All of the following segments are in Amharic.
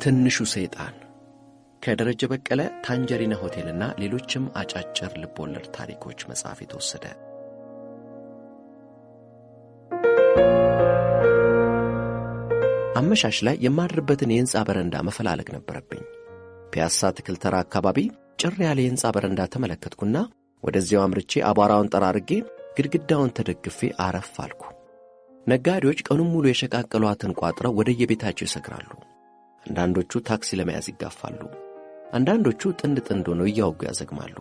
ትንሹ ሰይጣን ከደረጀ በቀለ ታንጀሪና ሆቴልና ሌሎችም አጫጭር ልቦለድ ታሪኮች መጽሐፍ የተወሰደ። አመሻሽ ላይ የማድርበትን የሕንፃ በረንዳ መፈላለግ ነበረብኝ። ፒያሳ አትክልት ተራ አካባቢ ጭር ያለ የሕንፃ በረንዳ ተመለከትኩና ወደዚያው አምርቼ አቧራውን ጠራርጌ ግድግዳውን ተደግፌ አረፍ አልኩ። ነጋዴዎች ቀኑን ሙሉ የሸቃቀሏትን ቋጥረው ወደየቤታቸው ይሰግራሉ። አንዳንዶቹ ታክሲ ለመያዝ ይጋፋሉ። አንዳንዶቹ ጥንድ ጥንድ ሆነው እያወጉ ያዘግማሉ።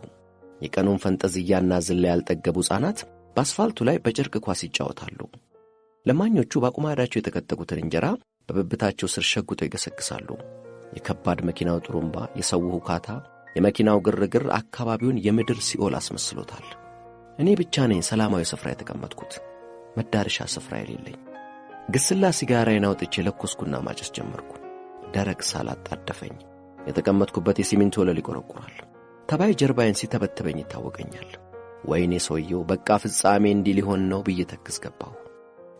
የቀኑን ፈንጠዝያና ዝላይ ያልጠገቡ ሕፃናት በአስፋልቱ ላይ በጨርቅ ኳስ ይጫወታሉ። ለማኞቹ በአቁማዳቸው የተቀጠቁትን እንጀራ በብብታቸው ስር ሸጉጠው ይገሰግሳሉ። የከባድ መኪናው ጥሩምባ፣ የሰው ሁካታ፣ የመኪናው ግርግር አካባቢውን የምድር ሲኦል አስመስሎታል። እኔ ብቻ ነኝ ሰላማዊ ስፍራ የተቀመጥኩት፣ መዳረሻ ስፍራ የሌለኝ። ግስላ ሲጋራዬን አውጥቼ ለኮስኩና ማጨስ ጀመርኩ። ደረቅ ሳል አጣደፈኝ። የተቀመጥኩበት የሲሚንቶ ወለል ይቆረቁራል። ተባይ ጀርባዬን ሲተበትበኝ ይታወቀኛል። ወይኔ ሰውየው በቃ ፍጻሜ እንዲህ ሊሆን ነው ብዬ ተክዝ ገባሁ።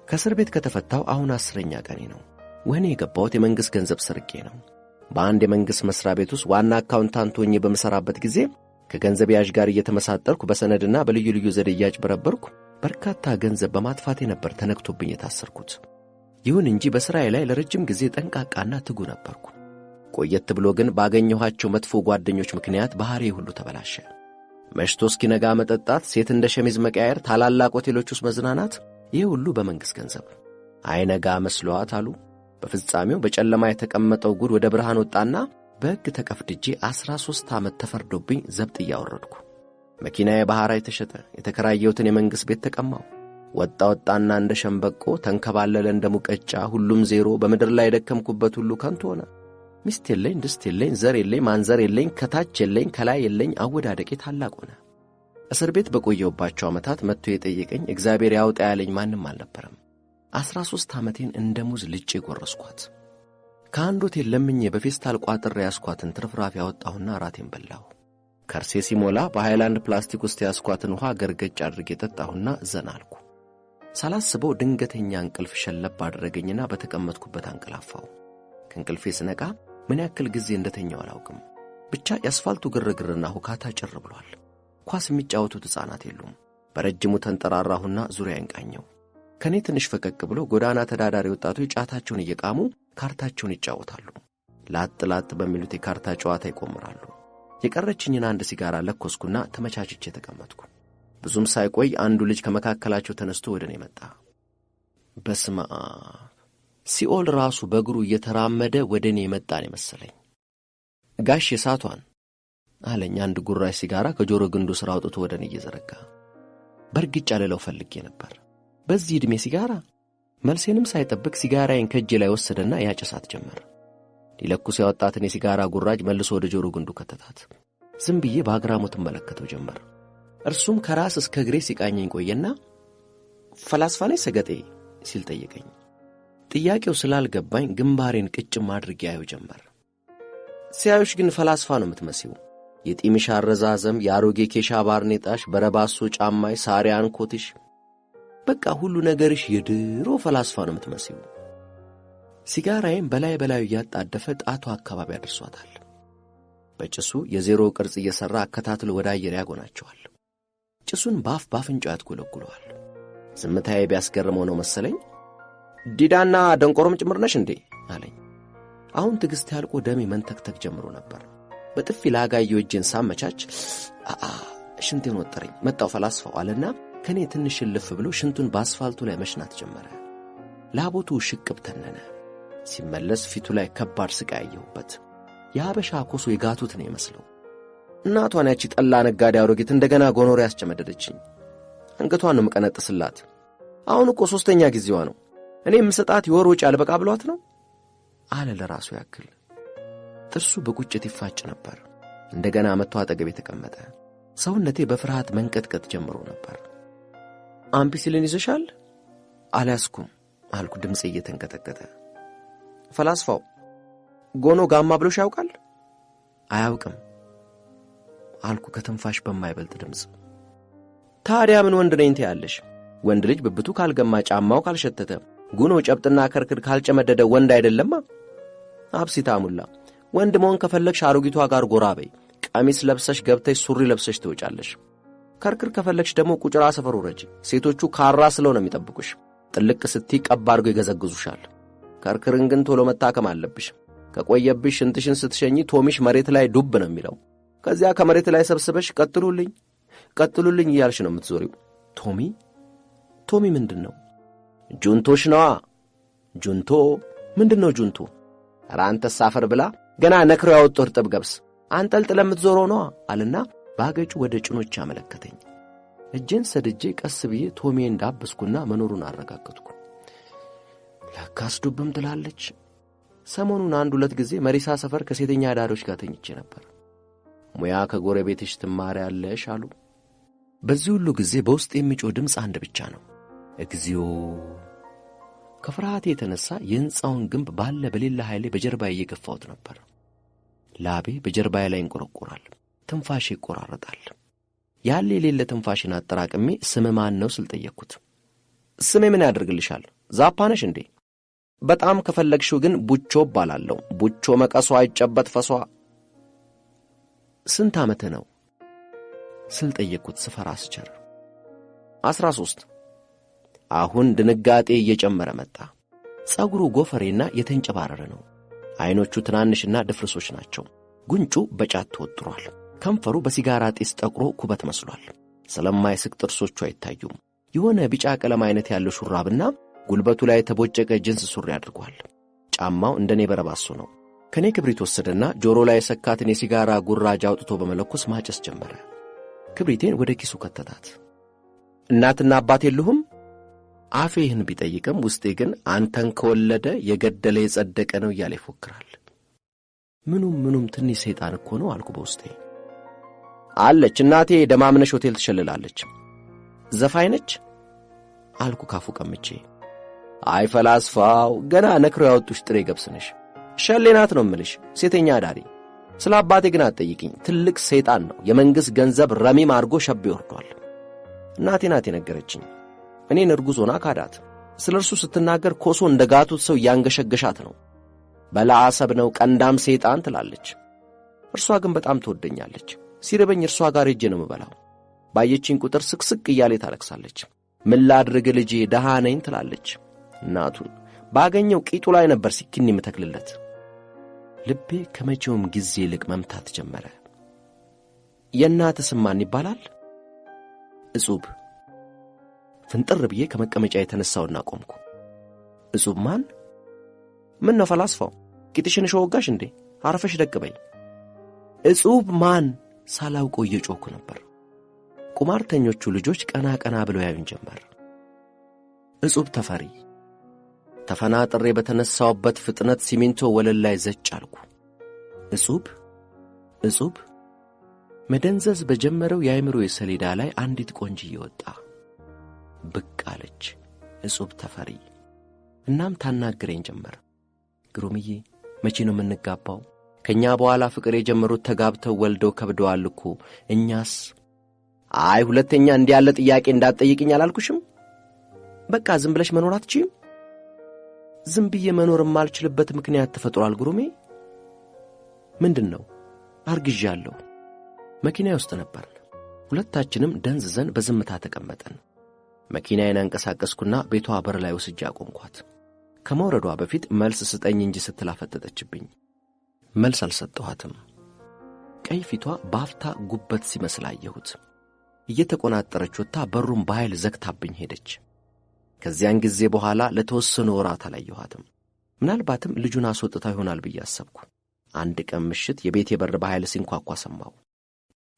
ከእስር ቤት ከተፈታሁ አሁን 10ኛ ቀኔ ነው። ወህኒ የገባሁት የመንግሥት ገንዘብ ሰርቄ ነው። በአንድ የመንግሥት መሥሪያ ቤት ውስጥ ዋና አካውንታንት ሆኜ በምሠራበት ጊዜ ከገንዘብ ያዥ ጋር እየተመሳጠርኩ በሰነድና በልዩ ልዩ ዘዴ እያጭበረበርኩ በርካታ ገንዘብ በማጥፋቴ ነበር ተነክቶብኝ የታሰርኩት። ይሁን እንጂ በሥራዬ ላይ ለረጅም ጊዜ ጠንቃቃና ትጉ ነበርኩ። ቆየት ብሎ ግን ባገኘኋቸው መጥፎ ጓደኞች ምክንያት ባህሪዬ ሁሉ ተበላሸ። መሽቶ እስኪነጋ መጠጣት፣ ሴት እንደ ሸሚዝ መቀያየር፣ ታላላቅ ሆቴሎች ውስጥ መዝናናት፣ ይህ ሁሉ በመንግሥት ገንዘብ። አይነጋ መስሏት አሉ። በፍጻሜው በጨለማ የተቀመጠው ጉድ ወደ ብርሃን ወጣና በሕግ ተቀፍድጄ 13 ዓመት ተፈርዶብኝ ዘብጥ እያወረድኩ። መኪናዬ በሐራጅ ተሸጠ። የተከራየሁትን የመንግሥት ቤት ተቀማው። ወጣ ወጣና እንደ ሸምበቆ ተንከባለለ እንደ ሙቀጫ፣ ሁሉም ዜሮ። በምድር ላይ የደከምኩበት ሁሉ ከንቱ ሆነ። ሚስት የለኝ፣ ድስት የለኝ፣ ዘር የለኝ፣ ማንዘር የለኝ፣ ከታች የለኝ፣ ከላይ የለኝ። አወዳደቄ ታላቅ ሆነ። እስር ቤት በቆየሁባቸው ዓመታት መጥቶ የጠየቀኝ እግዚአብሔር ያውጣ ያለኝ ማንም አልነበረም። 13 ዓመቴን እንደ ሙዝ ልጬ ጎረስኳት። ከአንድ ሆቴል ለምኜ በፌስታል ቋጥሬ ያስኳትን ትርፍራፊ አወጣሁና እራቴን በላሁ። ከርሴ ሲሞላ በሃይላንድ ፕላስቲክ ውስጥ ያስኳትን ውሃ ገርገጭ አድርጌ ጠጣሁና ዘና አልኩ። ሳላስበው ድንገተኛ እንቅልፍ ሸለብ አደረገኝና በተቀመጥኩበት አንቀላፋሁ። ከእንቅልፌ ስነቃ ምን ያክል ጊዜ እንደተኛው አላውቅም። ብቻ የአስፋልቱ ግርግርና ሁካታ ጭር ብሏል። ኳስ የሚጫወቱት ሕፃናት የሉም። በረጅሙ ተንጠራራሁና ዙሪያዬን ቃኘው። ከኔ ትንሽ ፈቀቅ ብሎ ጎዳና ተዳዳሪ ወጣቶች ጫታቸውን እየቃሙ ካርታቸውን ይጫወታሉ። ላጥ ላጥ በሚሉት የካርታ ጨዋታ ይቆምራሉ። የቀረችኝን አንድ ሲጋራ ለኮስኩና ተመቻችቼ ተቀመጥኩ። ብዙም ሳይቆይ አንዱ ልጅ ከመካከላቸው ተነስቶ ወደ እኔ መጣ። በስመ አብ! ሲኦል ራሱ በእግሩ እየተራመደ ወደ እኔ የመጣ ነው የመሰለኝ። ጋሽ የሳቷን አለኝ አንድ ጉራሽ ሲጋራ ከጆሮ ግንዱ ስር አውጥቶ ወደ እኔ እየዘረጋ። በእርግጫ ልለው ፈልጌ ነበር። በዚህ ዕድሜ ሲጋራ? መልሴንም ሳይጠብቅ ሲጋራዬን ከእጄ ላይ ወሰደና ያጨሳት ጀመር። ሊለኩስ ያወጣትን የሲጋራ ጉራጅ መልሶ ወደ ጆሮ ግንዱ ከተታት። ዝም ብዬ በአግራሞት እመለከተው ጀመር። እርሱም ከራስ እስከ እግሬ ሲቃኘኝ ቆየና ፈላስፋ ነኝ ሰገጤ ሲል ጠየቀኝ። ጥያቄው ስላልገባኝ ግንባሬን ቅጭም አድርጌ አየው ጀመር። ሲያዩሽ ግን ፈላስፋ ነው የምትመሲው። የጢምሽ አረዛዘም፣ የአሮጌ ኬሻ ባርኔጣሽ፣ በረባሶ ጫማሽ፣ ሳሪያን ኮትሽ፣ በቃ ሁሉ ነገርሽ የድሮ ፈላስፋ ነው የምትመሲው። ሲጋራዬን በላይ በላዩ እያጣደፈ ጣቱ አካባቢ አድርሷታል። በጭሱ የዜሮ ቅርጽ እየሠራ አከታትሎ ወደ አየር ያጎናቸዋል። ጭሱን ባፍ ባፍንጫው ያትጎለጉለዋል። ዝምታዬ ቢያስገርመው ነው መሰለኝ ዲዳና ደንቆሮም ጭምር ነሽ እንዴ አለኝ። አሁን ትዕግስት ያልቆ ደሜ መንተክተክ ጀምሮ ነበር። በጥፊ ላጋየው እጄን ሳመቻች አአ ሽንቴን ወጠረኝ። መጣው ፈላስፋው አለና ከኔ ትንሽ እልፍ ብሎ ሽንቱን በአስፋልቱ ላይ መሽናት ጀመረ። ላቦቱ ሽቅብ ተነነ። ሲመለስ ፊቱ ላይ ከባድ ስቃይ አየሁበት። የሀበሻ ኮሶ የጋቱት ነው የመስለው። እናቷን ያቺ ጠላ ነጋዴ አሮጊት እንደገና ጎኖሬ ያስጨመደደችኝ። አንገቷን ነው የምቀነጥስላት። አሁን እኮ 3ኛ ጊዜዋ ነው። እኔ የምሰጣት የወር ወጪ አልበቃ ብሏት ነው አለ ለራሱ ያክል። ጥርሱ በቁጭት ይፋጭ ነበር። እንደገና መጥቶ አጠገቤ ተቀመጠ። ሰውነቴ በፍርሃት መንቀጥቀጥ ጀምሮ ነበር። አምፒሲሊን ይዘሻል? አልያዝኩም አልኩ ድምጼ እየተንቀጠቀጠ። ፈላስፋው ጎኖ ጋማ ብሎሽ ያውቃል? አያውቅም አልኩ ከትንፋሽ በማይበልጥ ድምጽ። ታዲያ ምን ወንድ ነኝ ትያለሽ? ወንድ ልጅ ብብቱ ካልገማ፣ ጫማው ካልሸተተ፣ ጉኖ ጨብጥና ከርክር ካልጨመደደ ወንድ አይደለማ። አብሲታ ሙላ ወንድ መሆን ከፈለግሽ አሮጊቷ ጋር ጎራ በይ። ቀሚስ ለብሰሽ ገብተሽ ሱሪ ለብሰሽ ትወጫለሽ። ከርክር ከፈለግሽ ደግሞ ቁጭራ ሰፈር ውረጂ። ሴቶቹ ካራ ስለው ነው የሚጠብቁሽ። ጥልቅ ስትይ ቀብ አድርገው ይገዘግዙሻል። ከርክርን ግን ቶሎ መታከም አለብሽ። ከቆየብሽ ሽንትሽን ስትሸኚ ቶሚሽ መሬት ላይ ዱብ ነው የሚለው። ከዚያ ከመሬት ላይ ሰብስበሽ ቀጥሉልኝ ቀጥሉልኝ እያልሽ ነው የምትዞሪው። ቶሚ ቶሚ ምንድን ነው? ጁንቶሽ ነዋ። ጁንቶ ምንድን ነው ጁንቶ? ኧረ አንተስ አፈር ብላ፣ ገና ነክረው ያወጡ እርጥብ ገብስ አንጠልጥለህ የምትዞረው ነዋ አለና ባገጩ ወደ ጭኖች አመለከተኝ። እጄን ሰድጄ ቀስ ብዬ ቶሜ እንዳበስኩና መኖሩን አረጋገጥኩ። ለካስ ዱብም ትላለች። ሰሞኑን አንድ ሁለት ጊዜ መሪሳ ሰፈር ከሴተኛ አዳሪዎች ጋር ተኝቼ ነበር። ሙያ ከጎረቤትሽ ትማሪያለሽ አሉ። በዚህ ሁሉ ጊዜ በውስጥ የሚጮህ ድምፅ አንድ ብቻ ነው፣ እግዚኦ! ከፍርሃቴ የተነሳ የሕንፃውን ግንብ ባለ በሌላ ኃይሌ በጀርባዬ እየገፋሁት ነበር። ላቤ በጀርባዬ ላይ ይንቆረቆራል፣ ትንፋሼ ይቆራረጣል። ያለ የሌለ ትንፋሽን አጠራቅሜ ስምህ ማን ነው ስል ጠየቅኩት። ስሜ ምን ያደርግልሻል? ዛፓነሽ እንዴ? በጣም ከፈለግሽው ግን ቡቾ እባላለሁ። ቡቾ መቀሷ አይጨበጥ ፈሷ። ስንት ዓመትህ ነው ስል ጠየቅኩት ስፈራ ስቸር። 13። አሁን ድንጋጤ እየጨመረ መጣ። ጸጉሩ ጎፈሬና የተንጨባረረ ነው። አይኖቹ ትናንሽና ድፍርሶች ናቸው። ጉንጩ በጫት ተወጥሯል። ከንፈሩ በሲጋራ ጢስ ጠቁሮ ኩበት መስሏል። ስለማይስቅ ጥርሶቹ አይታዩም። የሆነ ቢጫ ቀለም አይነት ያለው ሹራብና ጉልበቱ ላይ የተቦጨቀ ጅንስ ሱሪ አድርጓል። ጫማው እንደኔ በረባሶ ነው። ከኔ ክብሪት ወሰደና ጆሮ ላይ የሰካትን የሲጋራ ጉራጅ አውጥቶ በመለኮስ ማጨስ ጀመረ። ክብሪቴን ወደ ኪሱ ከተታት። እናትና አባት የሉህም? አፌ ይህን ቢጠይቅም ውስጤ ግን አንተን ከወለደ የገደለ የጸደቀ ነው እያለ ይፎክራል። ምኑም ምኑም ትንሽ ሰይጣን እኮ ነው አልኩ በውስጤ። አለች እናቴ ደማምነሽ ሆቴል ትሸልላለች። ዘፋኝ ነች አልኩ ካፉ ቀምቼ። አይ ፈላስፋው፣ ገና ነክሮ ያወጡሽ ጥሬ ገብስ ነሽ። ሸሌ ናት ነው እምልሽ፣ ሴተኛ አዳሪ። ስለ አባቴ ግን አትጠይቂኝ። ትልቅ ሰይጣን ነው። የመንግሥት ገንዘብ ረሚም አድርጎ ሸቤ ወርዷል። እናቴ ናት የነገረችኝ። እኔን እርጉዝ ሆና ካዳት። ስለ እርሱ ስትናገር ኮሶ እንደ ጋቱት ሰው እያንገሸገሻት ነው። በለዓሰብ ነው ቀንዳም ሰይጣን ትላለች። እርሷ ግን በጣም ትወደኛለች። ሲርበኝ እርሷ ጋር ሄጄ ነው የምበላው። ባየችኝ ቁጥር ስቅስቅ እያሌ ታለቅሳለች። ምን ላድርግ ልጄ ደሃ ነኝ ትላለች። እናቱን ባገኘው ቂጡ ላይ ነበር ሲኪን የምተክልለት። ልቤ ከመቼውም ጊዜ ይልቅ መምታት ጀመረ። የእናትህ ስም ማን ይባላል? እጹብ። ፍንጥር ብዬ ከመቀመጫ የተነሳውና ቆምኩ። እጹብ ማን? ምን ነው ፈላስፋው፣ ቂጥሽን እሾህ ወጋሽ እንዴ? አረፈሽ ደቅ በይ። እጹብ ማን ሳላውቀው እየጮኩ ነበር። ቁማርተኞቹ ልጆች ቀና ቀና ብለው ያዩን ጀመር። እጹብ ተፈሪ። ተፈናጥሬ በተነሳውበት ፍጥነት ሲሚንቶ ወለል ላይ ዘጭ አልኩ። እጹብ እጹብ። መደንዘዝ በጀመረው የአእምሮዬ ሰሌዳ ላይ አንዲት ቆንጅዬ ወጣ ብቅ አለች። እጹብ ተፈሪ። እናም ታናግረኝ ጀመር። ግሩምዬ መቼ ነው የምንጋባው? ከኛ በኋላ ፍቅር የጀመሩት ተጋብተው ወልደው ከብደዋል እኮ እኛስ? አይ ሁለተኛ እንዲህ ያለ ጥያቄ እንዳትጠይቅኝ አላልኩሽም? በቃ ዝም ብለሽ መኖር አትችይም? ዝም ብዬ መኖር የማልችልበት ምክንያት ተፈጥሯል ግሩሜ። ምንድን ነው? አርግዣለሁ። መኪናዬ ውስጥ ነበርን። ሁለታችንም ደንዝዘን በዝምታ ተቀመጠን። መኪናዬን አንቀሳቀስኩና ቤቷ በር ላይ ወስጄ አቆምኳት። ከመውረዷ በፊት መልስ ስጠኝ እንጂ ስትል አፈጠጠችብኝ። መልስ አልሰጠኋትም። ቀይ ፊቷ ባፍታ ጉበት ሲመስል አየሁት። እየተቆናጠረች ወጥታ በሩን በኃይል ዘግታብኝ ሄደች። ከዚያን ጊዜ በኋላ ለተወሰኑ ወራት አላየኋትም። ምናልባትም ልጁን አስወጥታ ይሆናል ብዬ አሰብኩ። አንድ ቀን ምሽት የቤቴ በር በኃይል ሲንኳኳ ሰማሁ።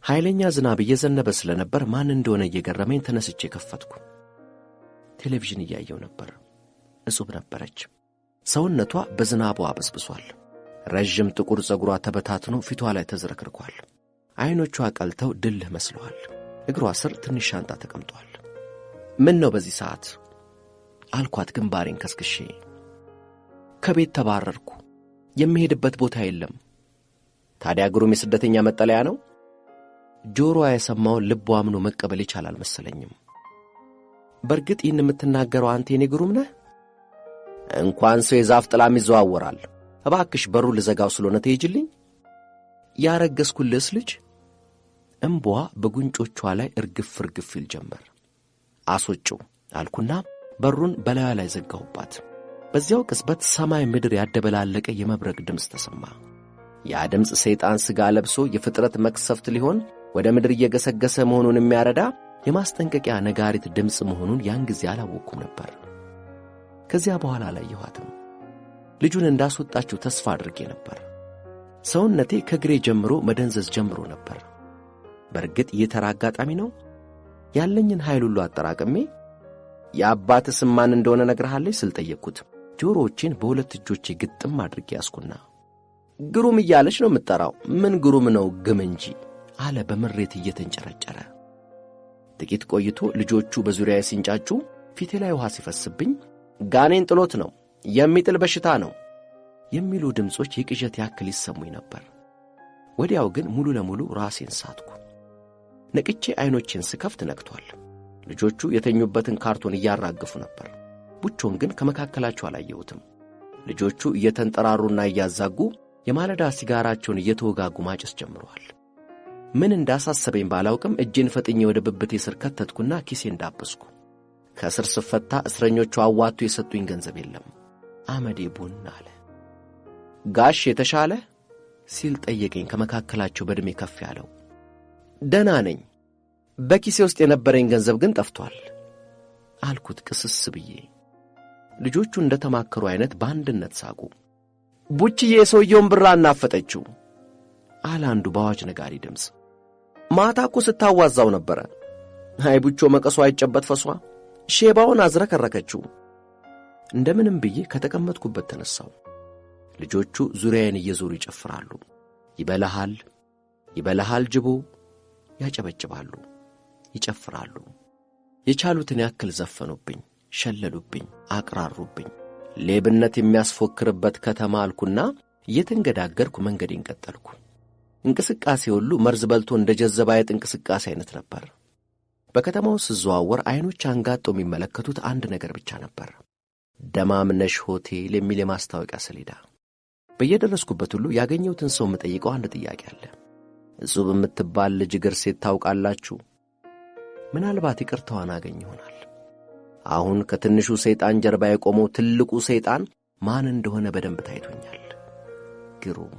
ኃይለኛ ዝናብ እየዘነበ ስለነበር ማን እንደሆነ እየገረመኝ ተነስቼ ከፈትኩ። ቴሌቪዥን እያየው ነበር። እጹብ ነበረች። ሰውነቷ በዝናቡ አበስብሷል። ረዥም ጥቁር ፀጉሯ ተበታትኖ ፊቷ ላይ ተዝረክርኳል። አይኖቿ ቀልተው ድልህ መስለዋል። እግሯ ስር ትንሽ ሻንጣ ተቀምጧል። ምን ነው በዚህ ሰዓት አልኳት ግንባሬን ከስክሼ። ከቤት ተባረርኩ። የምሄድበት ቦታ የለም። ታዲያ ግሩም የስደተኛ መጠለያ ነው? ጆሮዋ የሰማውን ልቧ አምኖ መቀበል ይቻላል መሰለኝም። በእርግጥ ይህን የምትናገረው አንተ የኔ ግሩም ነህ? እንኳን ሰው የዛፍ ጥላም ይዘዋወራል። እባክሽ በሩ ልዘጋው ስለሆነ ትሄጂልኝ? ያረገዝኩልስ ልጅ? እምቧ በጉንጮቿ ላይ እርግፍ እርግፍ ይል ጀመር። አስወጪው አልኩና በሩን በላዩ ላይ ዘጋሁባት። በዚያው ቅጽበት ሰማይ ምድር ያደበላለቀ የመብረቅ ድምፅ ተሰማ። ያ ድምፅ ሰይጣን ሥጋ ለብሶ የፍጥረት መቅሰፍት ሊሆን ወደ ምድር እየገሰገሰ መሆኑን የሚያረዳ የማስጠንቀቂያ ነጋሪት ድምፅ መሆኑን ያን ጊዜ አላወቅኩም ነበር። ከዚያ በኋላ አላየኋትም። ልጁን እንዳስወጣችው ተስፋ አድርጌ ነበር። ሰውነቴ ከግሬ ጀምሮ መደንዘዝ ጀምሮ ነበር። በእርግጥ ይህ ተራ አጋጣሚ ነው። ያለኝን ኃይል ሁሉ አጠራቅሜ የአባትህ ስም ማን እንደሆነ ነግረሃለች ስል ጠየቅኩት። ጆሮዎቼን በሁለት እጆቼ ግጥም አድርጌ ያዝኩና ግሩም እያለች ነው የምጠራው። ምን ግሩም ነው ግም እንጂ አለ በምሬት እየተንጨረጨረ። ጥቂት ቆይቶ ልጆቹ በዙሪያዬ ሲንጫጩ ፊቴ ላይ ውሃ ሲፈስብኝ ጋኔን ጥሎት ነው፣ የሚጥል በሽታ ነው የሚሉ ድምፆች የቅዠት ያክል ይሰሙኝ ነበር። ወዲያው ግን ሙሉ ለሙሉ ራሴን ሳትኩ። ነቅቼ ዐይኖቼን ስከፍት ነግቷል። ልጆቹ የተኙበትን ካርቶን እያራገፉ ነበር። ቡቾን ግን ከመካከላቸው አላየሁትም። ልጆቹ እየተንጠራሩና እያዛጉ የማለዳ ሲጋራቸውን እየተወጋጉ ማጨስ ጀምረዋል። ምን እንዳሳሰበኝ ባላውቅም እጄን ፈጥኜ ወደ ብብቴ ስር ከተትኩና ኪሴን ዳበስኩ። ከእስር ስፈታ እስረኞቹ አዋጥቶ የሰጡኝ ገንዘብ የለም። አመዴ ቡን አለ። ጋሽ የተሻለ ሲል ጠየቀኝ ከመካከላቸው በዕድሜ ከፍ ያለው። ደህና ነኝ፣ በኪሴ ውስጥ የነበረኝ ገንዘብ ግን ጠፍቷል አልኩት ቅስስ ብዬ። ልጆቹ እንደ ተማከሩ አይነት በአንድነት ሳቁ። ቡችዬ የሰውየውን ብር አናፈጠችው አለ አንዱ በአዋጅ ነጋሪ ድምፅ። ማታ እኮ ስታዋዛው ነበረ። አይ ቡቾ መቀሷ አይጨበት ፈሷ፣ ሼባውን አዝረከረከችው። እንደምንም ብዬ ከተቀመጥኩበት ተነሳው። ልጆቹ ዙሪያዬን እየዞሩ ይጨፍራሉ። ይበላሃል ይበላሃል ጅቦ ያጨበጭባሉ፣ ይጨፍራሉ። የቻሉትን ያክል ዘፈኑብኝ፣ ሸለሉብኝ፣ አቅራሩብኝ። ሌብነት የሚያስፎክርበት ከተማ አልኩና እየተንገዳገርኩ መንገዴን ቀጠልኩ። እንቅስቃሴ ሁሉ መርዝ በልቶ እንደ ጀዘባ አይጥ እንቅስቃሴ አይነት ነበር። በከተማው ስዘዋወር አይኖች አንጋጠው የሚመለከቱት አንድ ነገር ብቻ ነበር፣ ደማምነሽ ሆቴል የሚል የማስታወቂያ ሰሌዳ። በየደረስኩበት ሁሉ ያገኘሁትን ሰው የምጠይቀው አንድ ጥያቄ አለ። እጹብ የምትባል ልጅ እግር ሴት ታውቃላችሁ? ምናልባት ይቅርታዋን አገኝ ይሆናል። አሁን ከትንሹ ሰይጣን ጀርባ የቆመው ትልቁ ሰይጣን ማን እንደሆነ በደንብ ታይቶኛል። ግሩም።